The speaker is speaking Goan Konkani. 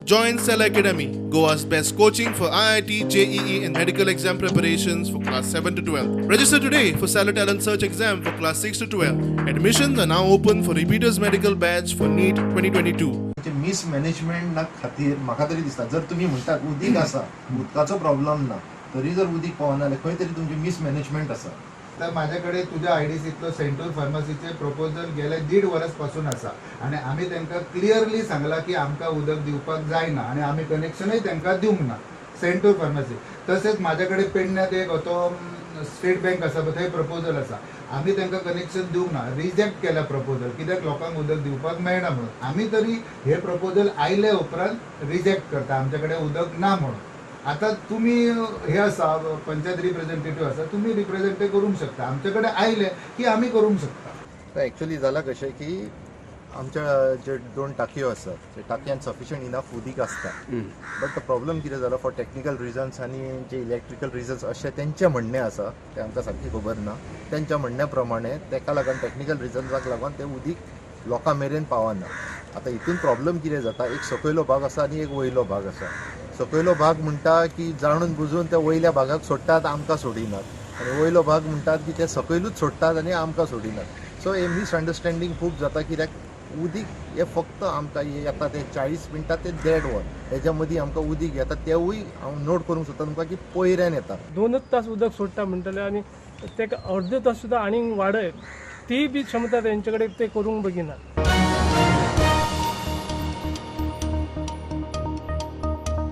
Join Cell Academy, Goa's best coaching for IIT, JEE, and medical exam preparations for class 7 to 12. Register today for Cellar Talent Search exam for class 6 to 12. Admissions are now open for repeaters medical batch for NEET 2022. मिसमॅनेजमेंटा खातीर म्हाका तरी दिसता, जर तुमी म्हणटात उदीक आसा, उदकाचो प्रॉब्लम ना, तरी जर उदीक पावना जाल्यार खंय तरी तुमचें मिसमॅनेजमेंट आसा. तर माझ्या कडेन तुज्या आयडीसींतलो सेंटूर फार्मासीचे प्रपोजल गेले 1.5 वर्स पासून आसा आनी आमी तांकां क्लियरली सांगलां की आमकां उदक दिवपाक जायना आनी आमी कनेक्शनूय तांकां दिवंक ना सेंटूर फार्मासी. तशेंच म्हाज्या कडेन पेडण्यात एक तो स्टेट बँक आसा पळय, थंय प्रपोजल आसा, आमी तांकां कनेक्शन दिवंक ना, रिजेक्ट केला प्रपोजल, कित्याक लोकांक उदक दिवपाक मेळना म्हणून. आमी तरी हे प्रपोजल आयले उपरांत रिजेक्ट करता, आमच्या कडेन उदक ना म्हणून. आता तुमी हे आसा, पंचायत रिप्रेझेंटेटिव्ह आसा, तुमी रिप्रेझेंट करूंक शकता, आमचे कडेन आयले की आमी करूंक शकता. एक्चुअली जाला कशें की आमच्या जे दोन टाकयो आसात ते टाकयान सफिशियंट इनफ उदीक आसता, बट प्रॉब्लम कितें जाला, फॉर टॅक्निकल रिजन्स आनी जे इलेक्ट्रिकल रिजन्स अशें तेंचें म्हणणें आसा, तें आमकां सारकें खबर ना. तेंच्या म्हणण्या प्रमाणे तेका लागून टॅक्निकल रिजन्साक लागून तें उदीक लोकां मेरेन पावना. आतां हितून प्रॉब्लम कितें जाता, एक सकयलो भाग आसा आनी एक वयलो भाग आसा. सकयलो भाग म्हणटा की जाणून बुजून त्या वयल्या भागाक सोडटात, आमकां सोडिनात, आनी वयलो भाग म्हणटात की ते सकयलूच सोडटात आनी आमकां सोडिनात. सो हे मिसअंडरस्टँडींग खूब जाता, कित्याक उदीक हें फक्त आमकां येता तें 40 मिनटां ते 1.5 वर हेज्या मदीं आमकां उदीक येता. तेवूय हांव नोट करूंक सोदता तुमकां की पयऱ्यान येता. 2 तास उदक सोडटा म्हणटले आनी ताका अर्दे तास सुद्दां आनीक वाडय, ती बी क्षमता तेंचे कडेन ते करूंक बगिनात.